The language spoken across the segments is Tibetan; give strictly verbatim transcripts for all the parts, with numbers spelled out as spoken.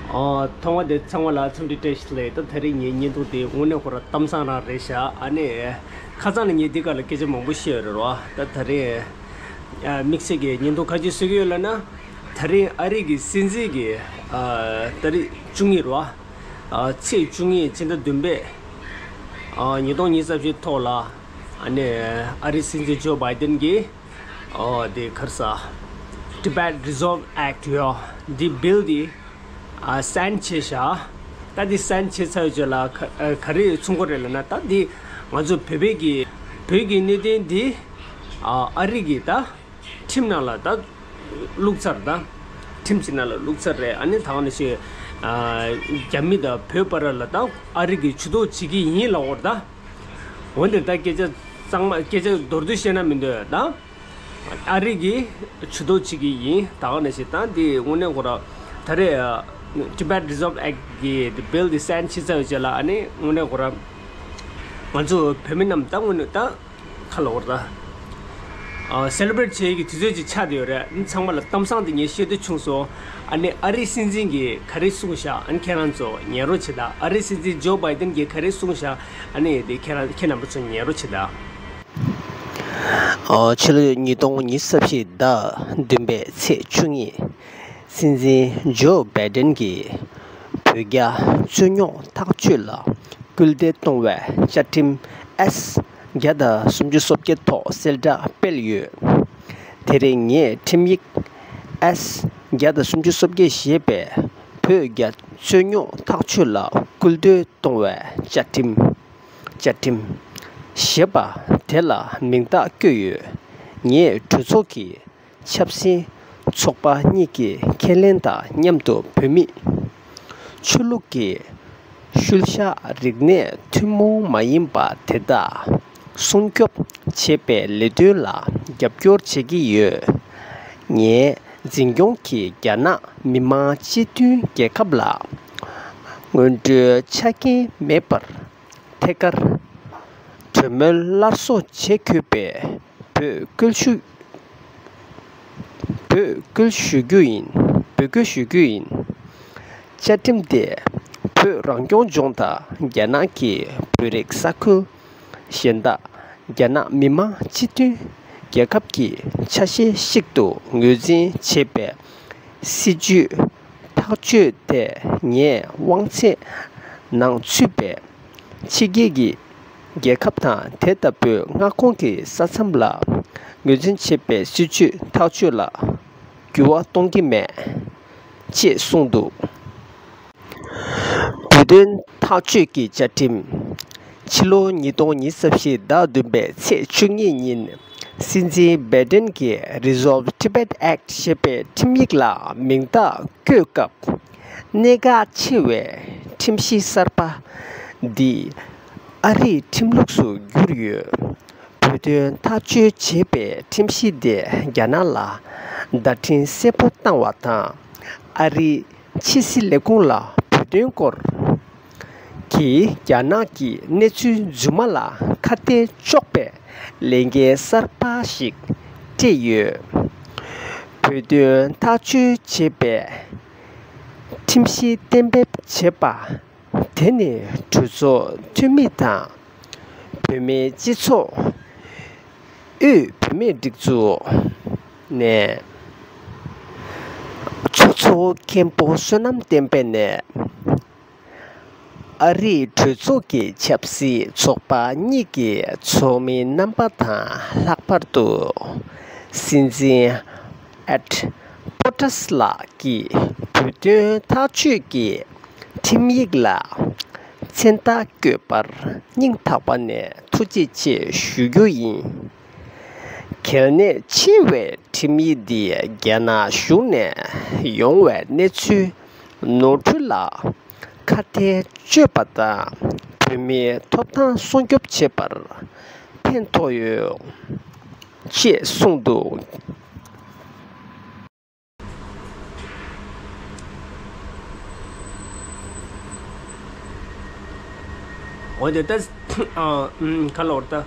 ཨ། མཐོང་བ་དེ་ཚང་མ་ལ་འཚམས་འདྲི་བཀྲ་ཤིས་བདེ་ལེགས། ད་དེ་རིང་ངའི་བརྙན་ཐུང་དེ་དངོས་གནས་ཁོ་རང་གཏམ་བཟང་རང་རེད་ཤག་ཨ་ནི་ཁ་སང་ནས་ངས་འདི་སྒང་ལ་སྐད་ཆ་མང་པོ་བཤད་ཡོད་རེད་བ། ད་དེ་རིང་ཨ་དམིགས་བསལ་གྱི་བརྙན་ཐུང་ག་རེ་བཟོ་གི་ཡོད་ལབ་ན། དེ་རིང་ཨ་རི་གི་སྲིད་འཛིན་གྱི་ཨ་ཏ་རིག་བཅུ་གཉིས་རེད་བ། ཨ་ཚེས་བཅུ་གཉིས་ཕྱི་ཟླ་བདུན་པའི་ཨ་ཉིས་སྟོང་ཉི་ཤུ་རྩ་བཞིའི་ཐོག་ལ་ཨ་ནི་ཨ་རིའི་སྲིད་འཛིན་ཇོ་བྷའི་ཏན་གྱིས། ཨོ་དེ་ག་རེ་ཟེར། Tibet Resolve Act ཡོད། འདི་བིལ་འདི་ཨ་སའིན་བྱས་ཤག་ད་འདི་སའིན་བྱས་ཚར་བའི་རྗེས་ལ་ག་ཨ་ག་རེ་གསུང་གི་རེད་ལབ་ན། ད་འདི་ང་ཚོ་བོད་པའི་གི་བོད་ཀྱི་གནད་དོན་འདི་ཨ་ཨ་རི་གི་ད་ཁྲིམས་ནང་ལ་ད་བླུགས་ཚར། ད་ཁྲིམས་ཀྱི་ནང་ལ་བླུགས་ཚར་རེད། ཨ་ནི་ད་ག་ནང་བཞིན་ཨ་རྒྱ་མི་དང་བོད་བར་ལ་ད་ཨ་རི་གིས་ཇུས་གཏོགས་བྱེད་ཀྱི་ཡིན་ལབ་ཡོད་རེད། ད་འོན་ཏེ་ད་སྐད་ཆ་གཙང་མ་སྐད་ཆ་མདོར་བསྡུས་བཤད་ན་མི་འདོད་ད། ཨ་རི་གིས་ཇུས་གཏོགས་བྱེད་ཀྱི་ཡིན། ད་ག་ནང་བཞིན་ད་འདི་དངོས་གནས་ཁོ་རང་ད་རེས་ཨ་Tibet Resolve Act གི་འདི་བིལ་འདི་སའིན་བྱས་ཚར་བའི་རྗེས་ལ་ཨ་ནི་དངོས་གནས་ཁོ་རང་ང་ཚོ་བོད་མི་རྣམས་ད་དངོས་གནས་ད་ག་རེ་ལབ་དགོས་རེད་ད། ཨ་སེ་ལེ་བྷ་རེཊ་བྱེད་ཀྱི་དུས་ཚོད་ཅིག་ཆགས་བསྡད་ཡོད་རེད། ཨ་ནི་ཚང་མ་ལ་གཏམ་བཟང་དེ་ངས་བཤད་འདོད་བྱུང་སོང་། ཨ་ནི་ཨ་རིའི་སྲིད་འཛིན་གྱིས་ག་རེ་གསུངས་ཤག་ཨ་ནི་ཁྱེད་རང་ཚོ་ཉན་རོགས་བྱེད་དང་། ཨ་རིའི་སྲིད་འཛིན་ཇོ་བྷའི་ཏན་གྱིས་ག་རེ་གསུངས་ཤག་ཨ་ནི་དེ་ཁྱེད་རང་ཁྱེད་རྣམ་པ་ཚོ་ཉན་རོགས་བྱེད་དང་། ཨོ། ཕྱི་ལོ་ཉིས་སྟོང་ཉི་ཤུ་རྩ་བཞི་ཟླ་བདུན་པའི་ཚེས་བཅུ་གཉིས། སྲིད་འཛིན་ཇོ་བྷའི་ཏན་གྱིས་བོད་རྒྱ་རྩོད་རྙོག་ཐག་གཅོད་ལ་སྐུལ་འདེད་གཏོང་བའི་བཅའ་ཁྲིམས་ཨེས་བརྒྱ་དང་སུམ་ཅུ་སོ་བརྒྱད་ཐོག་གསལ་བསྒྲགས་སྤེལ་ཡོད། དེ་རིང་ངས་ཁྲིམས་ཡིག་ཨེས་བརྒྱ་དང་སུམ་ཅུ་སོ་བརྒྱད་ཞེས་པའི་བོད་རྒྱ་རྩོད་རྙོག་ཐག་གཅོད་ལ་སྐུལ་འདེད་གཏོང་བའི་བཅའ་ཁྲིམས། བཅའ་ཁྲིམས་ཞེས་པ་དེ་ལ་མིང་རྟགས་བཀོད་ཡོད། ངས་གྲོས་ཚོགས་ཀྱི་ཆབ་སྲིད་ཚོགས་པ་གཉིས་ཀྱི་ཁས་ལེན་དང་མཉམ་དུ་བོད་མིས་ཆོས་ལུགས་ཀྱི་ཤུལ་བཞག་རིག་གནས་ཐུན་མོང་མ་ཡིན་པ་དེ་དག་སྲུང་སྐྱོབ་བྱེད་པའི་ལས་དོན་ལ་རྒྱབ་སྐྱོར་བྱེད་ཀྱི་ཡོད། ངས་འཛིན་སྐྱོང་གིས་རྒྱ་ནག་མི་དམངས་སྤྱི་མཐུན་རྒྱལ་ཁབ་ལ་སྔོན་འགྲོའི་ཆ་རྐྱེན་མེད་པར་ཐད་ཀར་གྲོས་མོལ་སླར་གསོ་བྱེད་དགོས་པའི་འབོད་སྐུལ་ཞུ། འབོད་སྐུལ་ཞུ་རྒྱུ་ཡིན། འབོད་སྐུལ་ཞུ་རྒྱུ་ཡིན། བཅའ་ཁྲིམས་དེ་བོད་རང་སྐྱོང་ལྗོངས་དང་རྒྱ་ནག་གི་བོད་རིགས་ས་ཁུལ་གཞན་དག་རྒྱ་ནག་མི་དམངས་སྤྱི་མཐུན་རྒྱལ་ཁབ་ཀྱི་ཆ་ཤས་ཤིག་ཏུ་ངོས་འཛིན་བྱེད་པའི་སྲིད་ཇུས་ཐག་གཅོད་དེ་ངས་དབང་ཚད་ནང་ཚུད་པའི་ཕྱི་རྒྱལ་གྱི་རྒྱལ་ཁབ་དང་དེ་ལྟ་བུའི་མངའ་ཁོངས་ཀྱི་ས་མཚམས་ལ་ངོས་འཛིན་བྱེད་པའི་སྲིད་ཇུས་ཐག་གཅོད་ལ་འགྱུར་བ་གཏོང་གི་མེད། ཅེས་གསུངས་འདུག་བོད་དོན་ཐག་གཅོད་ཀྱི་བཅའ་ཁྲིམས། ཕྱི་ལོ་ཉིས་སྟོང་ཉི་ཤུ་རྩ་བཞི་ཟླ་བདུན་པའི་ཚེས་བཅུ་གཉིས་ཉིན་སྲིད་འཛིན་བྷའི་ཏན་གྱིས་Resolve Tibet Act ཞེས་པའི་ཁྲིམས་ཡིག་ལ་མིང་རྟགས་བཀོད་སྐབས། གནད་འགག་ཆེ་བའི་ཁྲིམས་གཞི་གསར་པ་འདིས་ཨ་རིའི་ཁྲིམས་ལུགས་སུ་གྱུར་ཡོད། བོད་དོན་ཐག་གཅོད་བྱེད་པའི་ཁྲིམས་གཞི་དེ་རྒྱ་ནག་ལ་བརྡ་འཕྲིན་གསལ་པོ་བཏང་བ་དང་། ཨ་རིའི་ཕྱི་སྲིད་ལས་ཁུངས་ལ་བོད་དོན་སྐོར་གྱི་རྒྱ་ནག་གི་གནས་ཚུལ་རྫུན་མ་ལ་ཁ་གཏད་གཅོག་པའི་ལས་འགན་གསར་པ་ཞིག་སྤྲད་ཡོད། བོད་དོན་ཐག་གཅོད་བྱེད་པའི་ཁྲིམས་གཞི་གཏན་འབེབས་བྱས་པ་དེ་ནི་གྲོས་ཚོགས་འཐུས་མི་དང་། བོད་མིའི་སྤྱི་ཚོགས། དབུས་བོད་མིའི་སྒྲིག་འཛུགས་ནས། ཆོས་ཚོགས་མཁན་པོ་བསོད་ནམས་བསྟན་འཕེལ་ནས། ཨ་རིའི་གྲོས་ཚོགས་ཀྱི་ཆབ་སྲིད་ཚོགས་པ་གཉིས་ཀྱི་ཚོགས་མི་རྣམ་པ་དང་། ལྷག་པར་དུ་སྲིད་འཛིན་ཨེཌ་པོ་ཊ་སི་ལགས་ཀྱིས་བོད་དོན་ཐག་གཅོད་ཀྱི་ཁྲིམས་ཡིག་ལ་མཚན་རྟགས་བཀོད་པར་སྙིང་ཐག་པ་ནས་ཐུགས་རྗེ་ཆེ་ཞུ་རྒྱུ་ཡིན། གལ་གནད་ཆེ་བའི་ཁྲིམས་ཡིག་འདིས་རྒྱ་ནག་གཞུང་ནས་ཡོང་བའི་གནས་ཚུལ་ནོར་འཁྲུལ་ལ་ཁ་གཏད་གཅོད་པ་དང་། བོད་མིའི་ཐོབ་ཐང་སྲུང་སྐྱོབ་བྱེད་པར་ཕན་ཐོགས་ཡོད། ཅེས་གསུངས་འདུག་འོན་ཏེ་ད་ཨ་ཨུམ་ག་ལབ་དགོས་རེད།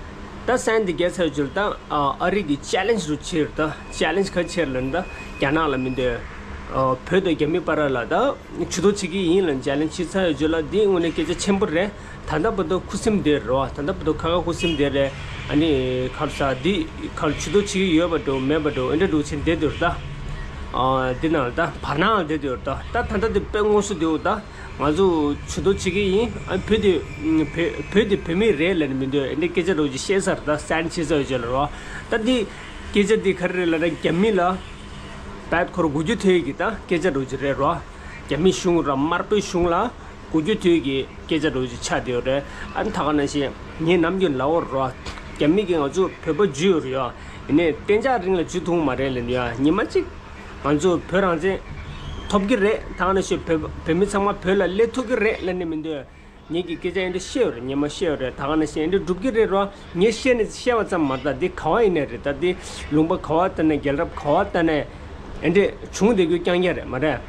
ད་ད་སའིན་འདི་རྒྱག་ཚར་རྗེས་ད་ཨ་ཨ་རི་གི་ཅེ་ལེན་ཇི་རུ་ཆེ་རེད། ད་ཅེ་ལེན་ཇི་ག་ཆེ་རེད་ལབ་ན། ད་རྒྱ་ནག་ལ་མི་འདོད། ཨ། བོད་དང་རྒྱ་མི་བར་ལ་ད་ཇུས་གཏོགས་བྱེད་ཀྱི་ཡིན་ལབ་ནས་ལྗགས་ལན་ཕྱིན་ཚར་ཡོད་ཅོག་ལ། འདི་དངོས་གནས་སྐད་ཆ་ཆེན་པོ་རེད། ད་ལྟ་བར་དུ་ཁུ་སིམ་བསྡད་རེད་བ། ད་ལྟ་བར་དུ་ཁ་ཁ་ཁུ་སིམ་བསྡད་རེད། ཨ་ནི་ག་རེ་ཟེར། འདི་ག་རེ་ཇུས་གཏོགས་བྱེད་ཀྱི་ཡོད་པ་འདྲ་མེད་པ་འདྲ་འདྲ་འདྲ་བྱས་བསྡད་འདུག་རེད་ད། ཨ། འདི་ནང་ལ་ད་བར་སྣང་ལ་བསྡད་འདུག་རེད་ད། ད་ད་ལྟ་འདི་དཔེ་དངོས་སུ་འདུག་ད། ང་ཚོ་ཇུས་གཏོགས་བྱེད་ཀྱི་ཡིན། ཨ། བོད་དེ་བོད་བོད་དེ་བོད་མི་རེད་ལབ་ནས་མི་འདུག་འདི་སྐད་ཆ་འདྲ་བོ་ཅིག་བཤད་ཚར་ད། སན་ཆེ་ཚར་ཡོད་ཅོག་ལ་རེད་བ། ད་འདི་སྐད་ཆ་འདི་ག་རེ་རེད་ལབ་ན། རྒྱ་མི་ལ་བད་ཁོར་གོ་རྒྱུ་ཐོས་ཀྱི་ད་སྐད་ཆ་འདྲ་བོ་ཅིག་རེད་རོ། རྒྱ་མི་གཞུང་ར་དམར་པོའི་གཞུང་ལ་གོ་རྒྱུ་ཐོས་ཀྱི་སྐད་ཆ་འདྲ་བོ་ཅིག་ཆགས་བསྡད་ཡོད་རེད། ཨ་ནི་ད་ག་ནང་བཞིན་ངས་ནམ་རྒྱུན་ལབ་ཡོད་རོ། རྒྱ་མི་གིས་ང་ཚོ་བོད་པ་འཇུས་ཡོད་རེད་ཡ། ཡིན་ནའི་གཏན་འཇགས་རིང་ལ་འཇུས་ཐུབ་མ་རེད་ལབ་ནས་ཡ། ཉི་མ་གཅིག་ང་ཚོ་བོད་རང་བཙན་ཐོབ་ཀྱི་རེད། ད་ག་ནང་བཞིན་བོད་བོད་མི་ཚང་མ་བོད་ལ་སླེབས་ཐུབ་ཀྱི་རེད་ལབ་ནས་མི་འདུག་ངེད་ཀྱིས་སྐད་ཆ་ཨེ་འདྲ་བཤད་ཡོད་རེད། ཉི་མ་བཤད་ཡོད་རེད། ད་ག་ནང་བཞིན་ཨེ་འདྲ་འགྲུབ་ཀྱི་རེད་རོ། ངས་བཤད་ནས་བཤད་པ་ཙམ་མ་རེད་ད། འདི་ག་བ་ཡིན་ནའི་རེད་ད། འདི་ལུང་པ་ག་བ་ལྟ་ནས་རྒྱལ་རབས་ག་བ་ལྟ་ནས་ཨེ་འདྲ་བྱུང་བསྡད་རྒྱུ་རྐྱང་རྐྱང་རེད་མ་རེད།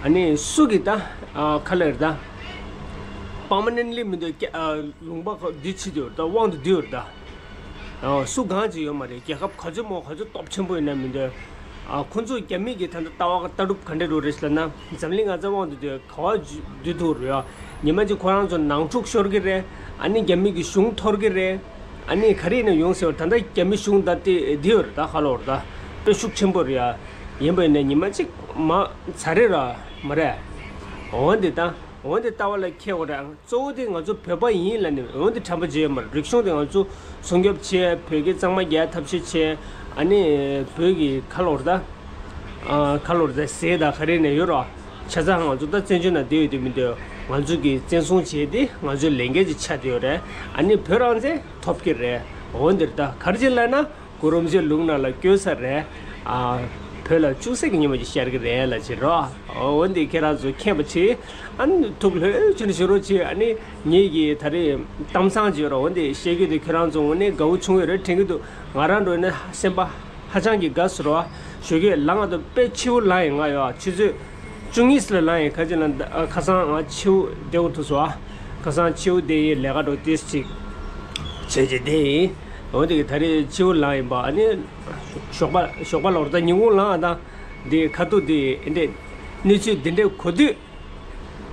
ཨ་ནི་སུ་གིས་ད་ཨ་ག་ལབ་རེད་ད། པར་མ་ནེན་ལི་མི་འདུག་ཨ། ལུང་པ་ག་འདི་བྱེད་དུ་ཡོད་རེད་ད། དབང་དུ་བསྡུས་ཡོད་རེད་ད། ཨ། སུ་གང་ཅིག་ཡོད་མ་རེད། རྒྱལ་ཁབ་ག་ཚོད་མོ་ག་ཚོད་སྟོབས་ཆེན་པོ་ཡིན་ན་མི་འདོད། ཨ། ཁོ་ཚོ་རྒྱ་མི་གི་ད་ལྟ་ལྟ་བ་ལྟ་གྲུབ་ག་འདྲ་རུ་རེད་ཟེར་ན། འཛམ་གླིང་ང་ཚོ་དབང་དུ་བསྡུས་ག་བ་བསྡུས་ཐུབ་རེད་ཨ། ཉི་མ་གཅིག་ཁོ་རང་ཚོ་ནང་འཁྲུག་ཤོར་གི་རེད། ཨ་ནི་རྒྱ་མི་གི་གཞུང་འཐོར་གི་རེད། ཨ་ནི་ག་རེ་ཡིན་ན་ཡོང་ཟེར་བ། ད་ལྟ་རྒྱ་མི་གཞུང་ད་དེ་འདི་ཡོད་རེད་ད། ཁ་ལོ་རེད་ད། དཔེ་ཤུགས་ཆེན་པོ་རེད་ཨ། ཡིན་པ་ཡིན་ན་ཉི་མ་གཅིག་མ་ཚར་རེད་ར་མ་རེད། འོན་ཏེ་ད། འོན་ཏེ་ལྟ་བ་ལ་ཁྱེད་འོ་རང་གཙོ་བོ་དེ་ང་ཚོ་བོད་པ་ཡིན་ལབ་ནས། འོན་ཏེ་དྲན་པ་བརྗེད་ཡོད་མ་རེད། རིག་གཞུང་དེ་ང་ཚོ་སྲུང་སྐྱོབ་བྱས། བོད་ཀྱི་གཙང་མ་རྒྱག་ཐབས་ཤེས་བྱས། ཨ་ནི་བོད་ཀྱི་ཁ་ལོ་རེད་ད། ཨ། ཁ་ལོ་རེད་ད། ཟས་དང་ག་རེ་ནས་ཡོད་རོ། ཆ་ཚང་ང་ཚོ་ད་བཙན་བྱོལ་ནང་བསྡད་ཡོད་དུས་མི་འདུག་ང་ཚོ་གིས་བཙན་བཟུང་བྱས་ཏེ་ང་ཚོའི་ལས་འགན་ཅིག་ཆགས་བསྡད་ཡོད་རེད། ཨ་ནི་བོད་རང་བཙན་ཐོབ་ཀྱི་རེད། འོན་ཏེ་ད་ག་རེ་བྱས་ལབ་ན། གུ་རུ་རིན་པོ་ཆེ་ལུང་ནང་ལ་བསྐྱོད་ས་རེད། ཨ། བོད་ལ་ཅུང་ཟད་ཀྱི་ཉི་མ་ཅིག་ཤར་གྱི་རེད་ལབ་བྱས་རོ། འོ་འདི་ཁྱེད་རང་ཚོ་མཁྱེན་པ་བྱེད། ཨ་ནི་ཐུགས་ལྷོད་ཆེན་ཞུ་རོགས་བྱེད། ཨ་ནི་ངེད་ཀྱི་ད་རེས་གཏམ་བཟང་བྱེད་རོགས། འོ་འདི་བཤད་རྒྱུ་དེ་ཁྱེད་རང་ཚོ་དངོས་གནས་དགའ་བོ་བྱུང་ཡོད་རེད་དྲན་གྱི་འདུག་ང་རང་འགྲོ་ནས་སེམས་པ་ཧ་ཅང་གི་དགའ་སོང་རོ། ཞོགས་ཀས་ལངས་ང་དང་དཔེ་ཕྱི་པོ་ལངས་ཡིན། ང་ཡོད་ཆུ་ཚོད་བཅུ་གཉིས་ལ་ལངས་ཡིན། ཁ་ཅིག་ལ་ཁ་སང་ང་ཕྱི་པོ་བསྡད་འོ་ཐུག་སོང་། ཁ་སང་ཕྱི་པོ་བསྡད་ཡིན། ལས་ཀ་འགྲོ་ཏིས་ཅིག་བྱས་བྱས་བསྡད་ཡིན། འོ་དེ་གི་ད་རེས་ཕྱི་པོ་ལངས་ཡིན་པ། ཨ་ནི་ཞོགས་པ་ཞོགས་པ་ལོར་ད་ཉིན་གུང་ལངས་དང་། འདི་ཁ་ཐུག་འདི་འདི་གནས་ཚུལ་འདི་འདྲའི་གོ་དུས།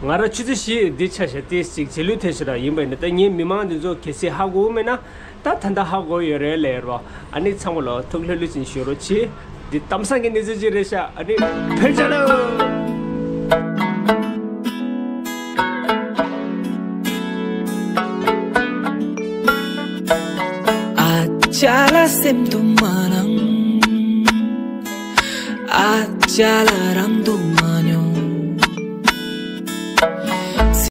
ང་རང་ཆུ་ཚོད་བཞི་འདི་ཆ་བཞག་ཏིས་ཅིག་རྗེས་ལུས་ཐེབས་ཤག་ར། ཡིན་པ་ཡིན་ན་ད་ངས་མི་མང་འདི་ཚོ་གལ་སྲིད་ཧ་གོ་མེད་ན། ད་ད་ལྟ་ཧ་གོ་ཡོད་རེད་ལབ་རོགས། ཨ་ནི་ཚང་མ་ལ་ཐུགས་ལྷོད་ལྷོད་ཅིག་ཞུ་རོགས་བྱེད། འདི་གཏམ་བཟང་གི་གནས་ཚུལ་ཅིག་རེད་ཤག་ཨ་ནི་ཕེབས་ཤག་ལོ། ཨ་ཅག་ལ་སེམས་དུ་མ་ལངས། ཨ་ཅག་ལ་རང་དུ་མ།